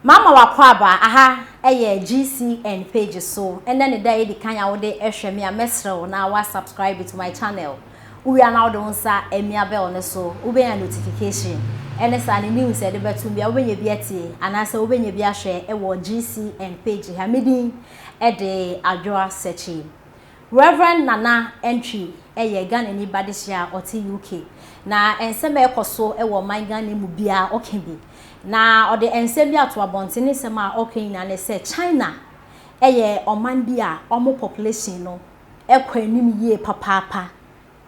Mama w'akwaaba, aha yɛ GCN page so, ɛnɛ ne da a edi kan a wode hwɛ me a mɛsrɛ wo na wa subscribe to my channel. Wowie a na wode wo nsa amia bell no so, wobɛnya notification ɛne saa ne news a yɛde bɛtom bia wobɛnya bi atie anaasɛ wobɛnya bi ahwɛ wɔ GCN page ha. Me din de Adwoa Sekyi. Rev. Nana Antwi yɛ Ghanani badehye a ɔte UK. Na nsɛm a ɛkɔ so wɔ ɔman Ghana mu biara ɔka bi. Na ɔde nsɛm bi ato abɔnten, ne nsɛm a ɔka nyinaa ne sɛ China yɛ ɔman bi a wɔn population no kɔ anim yie papaapa.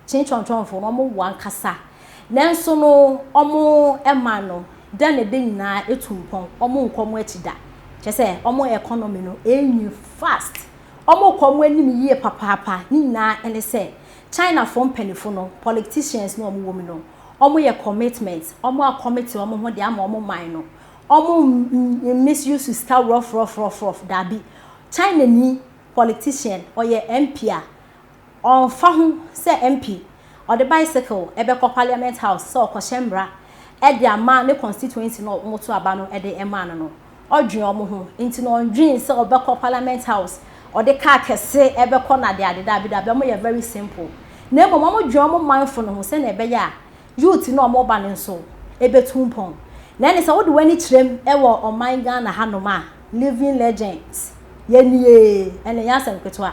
Kyenkyonkyonkfo no, wɔwo ankasa. Nanso no, wɔn man no, da ne da nyinaa etu mpɔn. Wɔnkɔ wɔn akyi da. Kyerɛ sɛ, wɔn economy no, ɛrenyin fast. Wɔrekɔ wɔn anim yie papaapa. Ne nyinaa ne sɛ, Chinafoɔ mpanyinfo no, politicians no a wɔwɔ mu no, wɔyɛ commitment. Wɔn acommit wɔn ho de ama wɔn man no. Wɔn misuse sika rough rough rough rough. Daabi. China ni politician, ɔyɛ MP a, ɔmfa ho sɛ MP, ɔde bicycle ɛbɛkɔ Parliament House sɛ ɔkɔhyɛ mmara ɛde ama ne constituency no a wɔto aba no ɛde ɛmaa no no. Ɔdwen wɔn ho nti na ɔndwen sɛ ɔbɛkɔ Parliament House ɔde car kɛse ɛbɛkɔ na de ade. Daabi, daabi, wɔn yɛ very simple. Na mmom wɔn dwen wɔn manfo no ho sɛnea ɛbɛyɛ a youth no a wɔn ba no nso ɛbɛtu mpɔn. Na ɛne sɛ wode w'ani kyerɛm ɛwɔ ɔman Ghana hanom a, living legends yɛnie, ɛne nyɛ asɛm ketewa.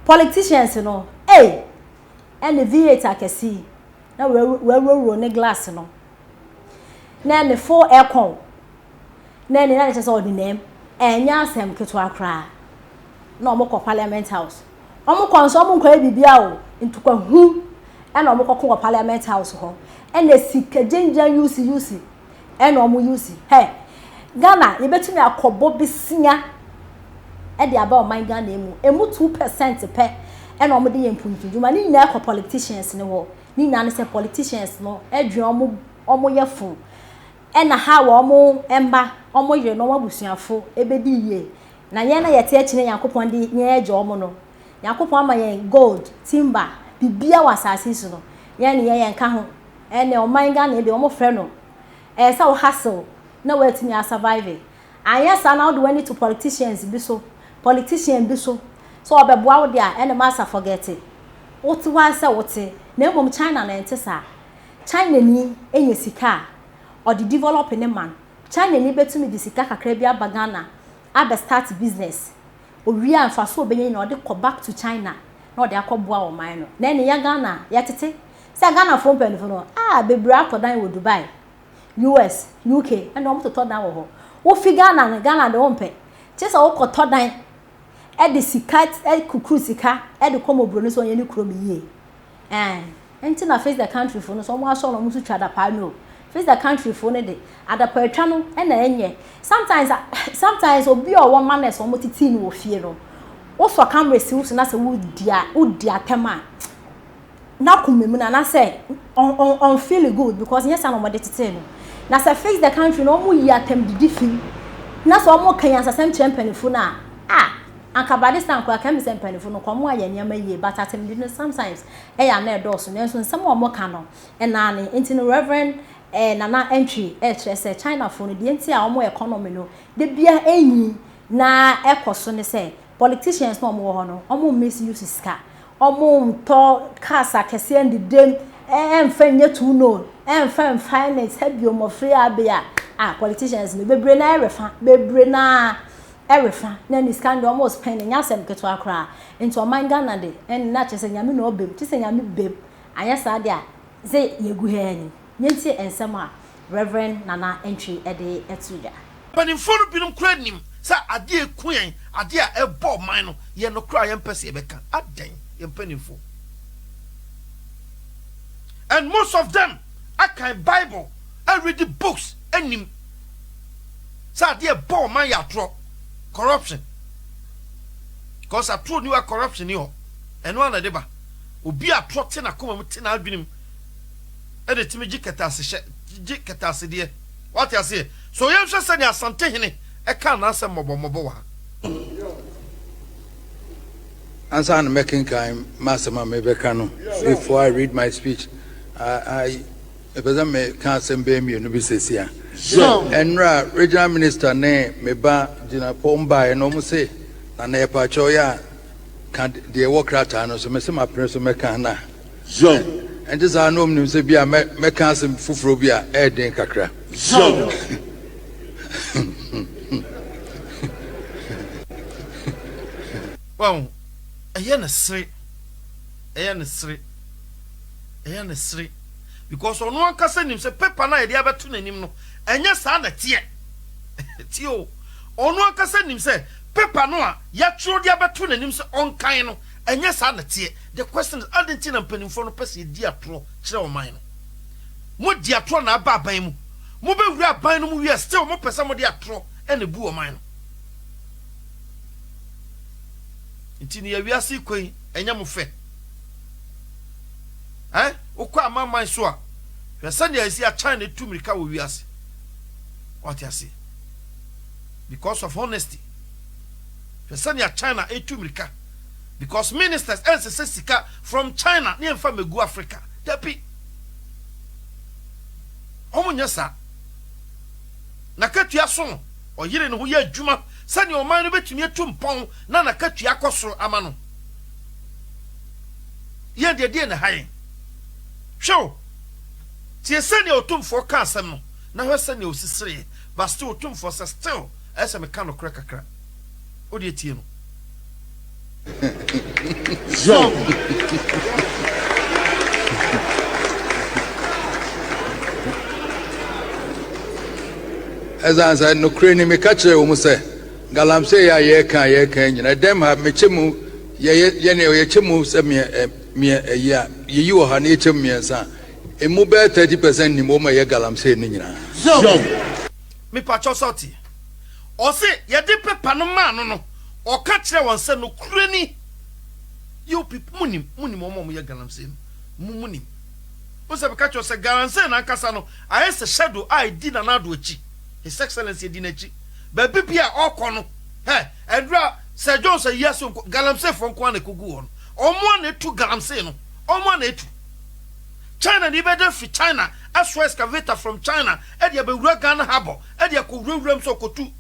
Politicians no, ei, ɛne V8 akɛse yi na wɔawurawura ne glass no na ɛne full aircon na ɛne na kyerɛ sɛ ɔde nam, ɛnyɛ asɛm ketewa koraa. Na wɔn kɔ Parliament House, wɔn kɔ nso wɔn nkɔyɛ biribiara o, ntokwahu ɛna wɔn kɔko wɔ Parliament House hɔ, ɛna sika gyengyen yusi yusi ɛna wɔn yusi. Hɛ, Ghana yɛbɛtumi akɔbɔ besia ɛde aba ɔman Ghana mu, emu 2% pɛ ɛna wɔn de yɛ mpuntudwuma. Ne nyinaa kɔ politicians ne hɔ. Ne nyinaa ne sɛ politicians no ɛdwen wɔn yɛ fo ɛna ha wɔn mma, wɔn yere na wɔn abusuafo ɛbɛdi yie. Na yɛn na yɛte akyi na Nyankopɔn de yɛn agya wɔn no, Nyankopɔn ama yɛn gold, timber, bibia wɔ asase so no, yɛn ne yɛn ka ho. Ɛnna ɔman Ghana deɛ, wɔn frɛ no ɛyɛ sɛ wo hustle na wɔatumi asurvive. Anyɛ saa na wode w'ani to politicians bi so, politician bi so sɛ ɔbɛboa wo de a, ɛna masa, forget it. Wote hɔ a sɛ wote. Na mmom China na ɛnte saa. China ni enya sika a ɔde develop ne man. China ni bɛtumi de sika kakra bi aba Ghana abɛ start business. Owie a, mfaso obɛnya nyinaa ɔde kɔ back to China na ɔde akɔboa ɔman no. Na ɛne yɛ Ghana yɛtete sɛ Ghanafoɔ mpanyinfo no a bebree atɔ dan wɔ Dubai, US, UK, ɛna wɔn totɔ dan wɔ hɔ. Wofi Ghana no, Ghana de wɔn pɛ kyerɛ sɛ wokɔtɔ dan ɛde sika ɛkukuru sika ɛde kɔ mɔburo no so ɔnyɛ ne kurom yie. Nti na Face the Country fo no so wɔn asɔ na wɔn nso twa adapaa no o. Face the Country fo no de adapaa atwa no ɛna ɛnyɛ. Sometimes obi a ɔwɔ manners, wɔn tete no wɔ fie no, wosɔ camera si wo so na sɛ wodi a wodi atɛm a n'akoma mu na anaasɛ ɔn feel good because nyɛ saa na wɔde tete no. Na sɛ Face the Country no, wɔn yi atɛm didi fi na sɛ wɔn ka nyansasɛm kyerɛ mpanyinfo no a, ah, anka by this time koraa kɛmi sɛ mpanyinfo no kɔn mo ayɛ nneɛma yie, but atɛm didi no sometimes ɛyɛ ana ɛdɔɔso. Nanso nsɛm a wɔn ka no ɛnaa ne nti no, Reverend Nana Antwi ɛkyerɛ sɛ Chinafoɔ no deɛ nti a wɔn economy no de bia ɛnyi na ɛkɔ so ne sɛ politicians na wɔn wɔ hɔ no, wɔn misuse sika, wɔn ntɔ cars akɛseɛ ndedem, ɛnfɛ nyɛ too known, ɛnfɛ nfa ne sɛbi mmɔfra abe a politicians no bebree na ɛrefa, bebree na ɛrefa na ne sika no deɛ wɔn spend nyɛ asɛm ketewa koraa. Nti ɔman Ghana de, ɛn na kyerɛ sɛ Nyame na ɔbɛm kyerɛ sɛ Nyame bɛm anyɛ saa deɛ a sɛ yɛgu ha ni. Yɛntie nsɛm a Reverend Nana Antwi ɛde ɛto dwa. Mpanimfoɔ no binom koraa nim sɛ adeɛ a ɛku yɛn, adeɛ a ɛbɔ ɔman no, yɛ nokorɛ a yɛmpɛ sɛ yɛbɛka. Adɛn, yɛn mpanimfoɔ? And most of them akan Bible, aread books, anim sɛ adeɛ ɛbɔ ɔman yɛ atorɔ, corruption. Because atorɔ ni hɔ a, corruption ni hɔ. Ɛno ara na ɛde ba. Obi a atorɔ te n'akoma mu, te n'adwene mu, ɛde tumi gye kɛtɛasehyɛ, gye kɛtɛasedeɛ. Wate aseɛ? So yɛnhwɛ sɛnea Asantehene ɛka n'asɛm mmɔbɔmmɔbɔ wɔ ha. Ansa na mɛkenkan m'asɛm a mebɛka no, before I read my speech, I mepɛ sɛ meka asɛm bɛyɛ mmienu bi sɛsi a. Ɛnora regional minister ne me ba gyinapɔ mbaeɛ no ɔmo se Nana yɛpakyɛw yɛ a ka deɛ ɛwɔ krataa no so. Mese mapene so mɛka na ɛnte saa na ɔmo nim sɛ bi a mɛka asɛm foforɔ bi a ɛyɛ den kakra. Wahu, ɛyɛ no sere, ɛyɛ no sere, ɛyɛ no sere because ɔno ankasa nim sɛ paper no a yɛde abɛto n'anim no, ɛnyɛ saa na ɛteɛ. Tie o, ɔno ankasa nim sɛ paper no a yɛatwerɛ de abɛto n'anim sɛ ɔnkan no, ɛnyɛ saa na ɛteɛ. The question is, adɛn nti na mpanimfoɔ no pɛ sɛ yɛdi atorɔ kyerɛ ɔman no? Modi atorɔ na aba aban mu. Mobɛwura aban no mu wie a, still mopɛ sɛ mode atorɔ na ɛbu ɔman no. Nti nea wiase rekɔ yi, ɛnyɛ mo fɛ. Eh? Wokɔ amanaman so a, hwɛ sɛnea ɛsi a China tu mmirika wɔ wiase. Wate aseɛ? Because of honesty. Hwɛ sɛnea China etu mmirika. Because ministers ɛnsesɛ sika from China ne ɛmfa mmɛgu Africa. Dabi. Wɔn nyɛ saa. N'akatua so no, ɔyere ne ho yɛ adwuma sɛnea ɔman no bɛtumi atu mpɔn na n'akatua akɔ soro ama no. Yɛn deɛ, deɛn na ɛha yɛn? Hwɛ o! Tie sɛnea Otumfoɔ ka asɛm no, na hwɛ sɛnea ɔsi sereɛ. But still, Otumfoɔ sɛ, still, ɛyɛ sɛ meka nokorɛ kakra. Wo deɛ tie no. Zɔn. Ɛsiane sɛ nokorɛ ni meka kyerɛɛ wɔn sɛ, Galamsey a yɛreka a yɛreka yi nyinaa, dɛm ha mekyɛ mu yɛyɛ yɛne yɛkyɛ mu sɛ meɛ meɛ ɛyi a yɛyi wɔ ha na yɛkyɛ mu mmiɛnsa a, emu bɛyɛ 30% nim wɔn a ɛyɛ galamsey no nyinaa. Zɔn. Mepakyɛw sɛ ɔteɛ. Ɔse yɛde paper no maa no no ɔka kyerɛɛ wɔn sɛ nokorɛ ni you people mo nim mo nim wɔn a wɔyɛ galamsey no mo mo nim. Wo sɛ meka kyerɛ wo sɛ galamsey no ankasa no ayɛ sɛ shadow a ɛdi Nana Addo akyi, His Excellency ɛdi n'akyi baabi bia a ɔkɔ no hɛ ɛndura Sir Jones ayi ase nko galamsey foɔ nko ara na ɛkɔgu hɔ no wɔn a na ɛtu galamsey no wɔn a na ɛtu. China ni bɛda firi China asoa excavator from China de abɛwura Ghana harbour de akɔwura wuram sɛ ɔkɔtu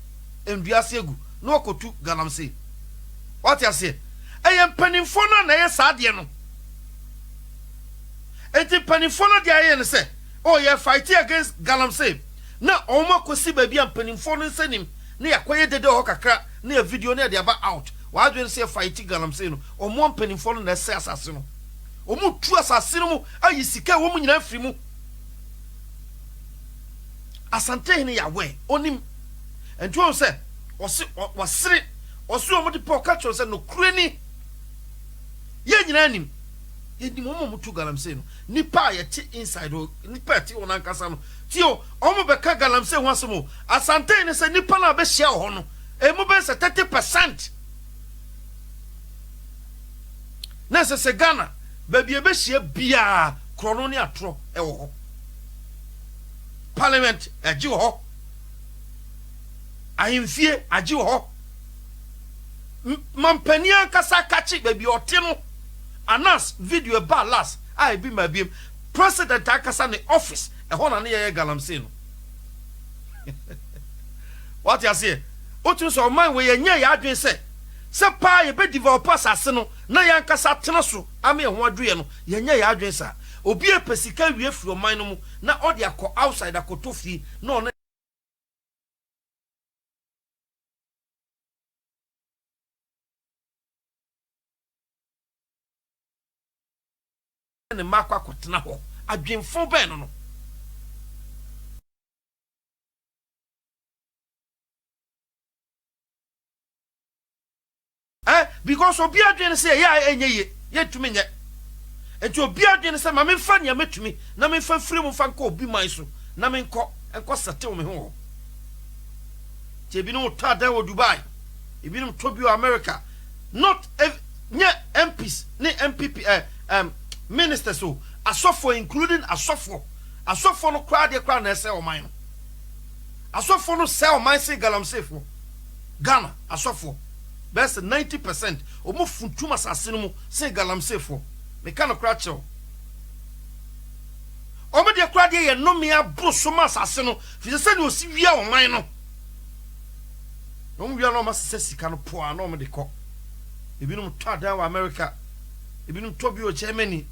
nnua ase agu na wakɔtu galamsey. Wate aseɛ? Ɛyɛ mpanimfoɔ no a na ɛyɛ saa adeɛ no. Enti mpanimfoɔ no adeɛ ayɛ ne sɛ, oh yɛ fight against galamsey na wɔn akɔsi baabi a mpanimfoɔ no nsa nim na yɛakɔyɛ dede wɔ hɔ kakra na yɛ video na yɛde aba out. W'adwene sɛ yɛ fight galamsey no, wɔn a mpanimfoɔ no na ɛsɛ asase no. Wɔretu asase no mu ayi sika a ɛwɔ mu nyinaa afiri mu. Asantehene yɛ aware, ɔnim. Nti wɔn sɛ, ɔse, wasere, ɔse wɔn de pɛ ɔka kyerɛ sɛ nokorɛ ni. Yɛn nyinaa nim. Yɛnim wɔn a wɔtu galamsey no. Nipa a yɛte inside hɔ, nipa a ɛte hɔ no ankasa no. Ti o, wɔn bɛka galamsey ho asɛm o. Asantehene sɛ nipa no a bɛhyia wɔ hɔ no, emu bɛyɛ sɛ 30%. Na ɛsɛ sɛ Ghana baabi a ɛbɛhyia biara korɔno ne atorɔ wɔ hɔ. Parliament agye wɔ hɔ. Ahemfie agye wɔ hɔ. Mampanin ankasa kakye baabi a ɔte no. Anas video ɛbaa last a ebi maa biem. President ankasa ne office ɛhɔ na ne yɛyɛ galamsey no. Wate aseɛ? Wotumi sɛ ɔman wei yɛnyɛ yɛn adwene sɛ Sɛ paa yɛbɛ develop asase no na yɛn ankasa atena so ama yɛn ho adwo yɛn no, yɛnyɛ yɛn adwene saa. Obi repɛ sika awie afiri ɔman no mu na ɔde akɔ outside akɔtɔ fie na ɔne. Ne mma akɔ akɔtena hɔ. Adwenfo bɛn no no? Eh because obi adwene ne sɛ yɛyɛ a ɛnyɛ yie, yɛntumi nyɛ. Nti obi adwene ne sɛ ma memfa nea mɛtumi na memfa mfiri mu mfa nkɔ obi man so na menkɔ nkɔ settle me ho wɔ hɔ. Nti ebinom tɔ adan wɔ Dubai, ebinom tɔ bi wɔ America. Not ev nyɛ MPs ne MPP eh, um, ministers o, asɔfoɔ including asɔfoɔ. Asɔfoɔ no koraa deɛ koraa na ɛsɛe ɔman no. Asɔfoɔ no sɛe ɔman sen galamseyfoɔ. Ghana asɔfoɔ bɛyɛ sɛ 90 percent wɔn funtum asase no mu sen galamseyfoɔ. Meka nokorɛ akyerɛ wo. Wɔn deɛ koraa deɛ yɛ nnome aboro so ma asase no, firi sɛ sɛdeɛ wɔsi wia ɔman no. Na wɔn wia na wɔn asesa sika no poa na wɔn de kɔ. Ebinom tɔ adan wɔ America, ebinom tɔ bi wɔ Germany,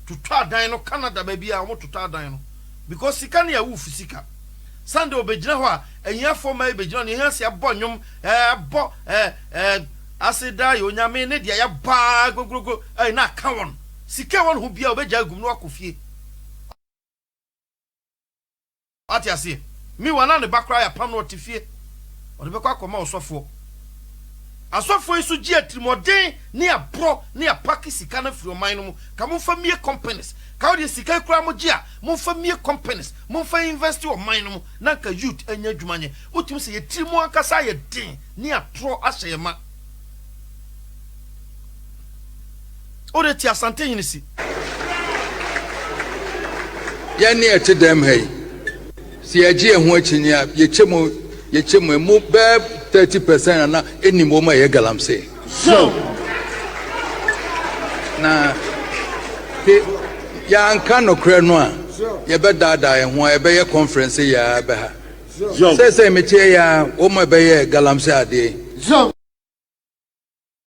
totɔ adan no Canada baabi a wɔn totɔ adan no because sika no yɛ awufu sika. Sunday ɔbɛgyina hɔ a ahiafoɔ mmaa yi bɛgyina hɔ na yɛhia sɛ yɛbɔ nnwom ɛɛ bɔ ɛɛ ɛɛ aseda yɛ onyame ne deɛ yɛbɔ ara gogrogo ɛɛ na aka wɔn. Sika a ɛwɔ ne ho biara ɔbɛgya agum na wakɔ fie. Wate aseɛ? Meanwhile na ne ba koraa yɛapam no ɔte fie. Ɔde bɛkɔ akɔma ɔsɔfoɔ. Asɔfoɔ yi nso gye atirimuɔden ne aborɔ ne apake sika no afiri ɔman no mu. Ka momfa mmue companies. Ka wodeɛ sika yi koraa mogye a, momfa mmue companies, momfa invest wɔ ɔman no mu na anka youth anya adwuma nyɛ. Wotumi sɛ yɛn tiri mu ankasa ayɛ den ne atorɔ ahyɛ yɛn ma. Wode te Asante hene si. Yɛn ne yɛte dɛm ha yi, sɛ yɛgye yɛn ho akyinnye a, yɛkyɛ mu yɛkyɛ mu emu bɛyɛ 30% ana ɛnim wɔn a ɛyɛ galamsey. Na te yɛanka nokorɛ no a, yɛbɛdaadaa yɛn ho a yɛbɛyɛ conference yɛ ara bɛha. Sɛsɛ meteɛ yɛ a wɔn a ɛbɛyɛ galamsey adeɛ yi.